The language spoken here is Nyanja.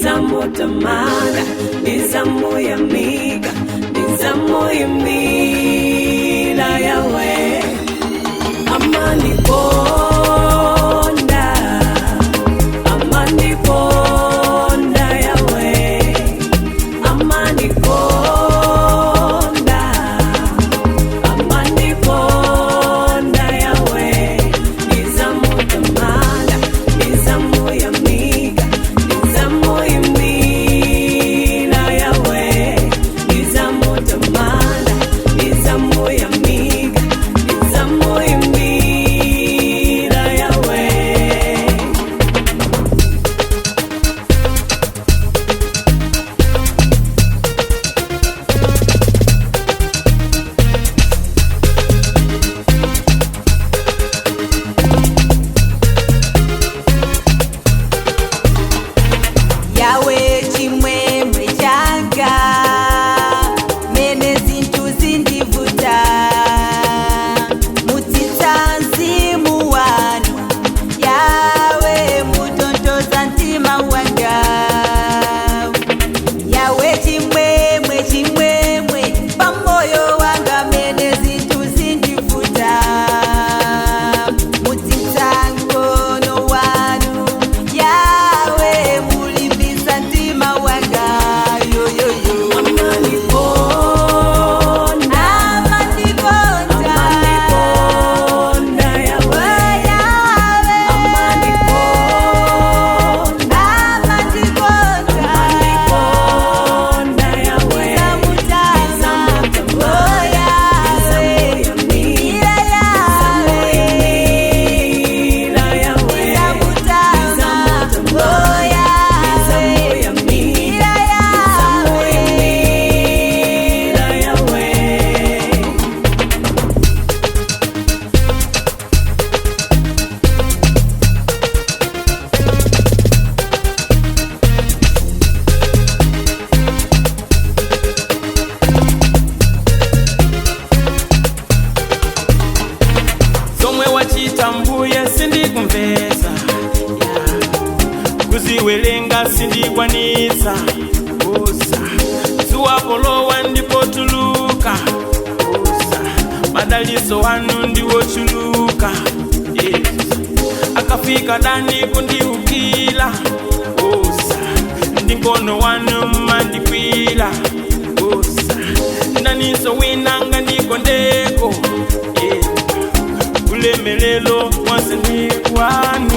Ndizamutamanda, ndizamuyamika, ndizamuimbira Yawe. Amanikonda, amanikonda Yawe, amanikonda, amanikonda Yawe. Ndizamutamanda, ndizamuyamika, ndizamuimbira Yawe. Ndizamutamanda, ndizamuyamika, ndizamuimbira Yawe. Yawe chimwemwe changa, mene zinthu zindivuta, mutsitsa mzimu wanu, Yawe mutonthoza mtima wanga. Yawe chimwemwe chimwemwe pamoyo wanga, mene zinthu zindivuta, mutsitsa mkono wanu, Yawe mulimbisa mtima wanga yoyoyo. Amanikonda, Amanikonda, amanikonda Yawe, Yawe, amanikonda, amanikonda, amanikonda Yawe. Ndizamutama, oh Yawe, Ndizamuyamika, ila Yawe. ndizamuimbira Yawe. Ndizamutama, oh Yawe, Ndizamuyamika, ila Yawe. ndizamuimbira Yawe. Zomwe wachita mbuye sindikumvetsa, yeah. Kuziwelenga sindikwanitsa usa zuwa polowa ndipotuluka usa madaliso wanu ndiwochuluka, yes. Akafika dani kundiukila usa ndinkono wanu mmandikwila usa ndaniso winanga ndikondeko, yeah. Ulemelelo wonse ndikwanu.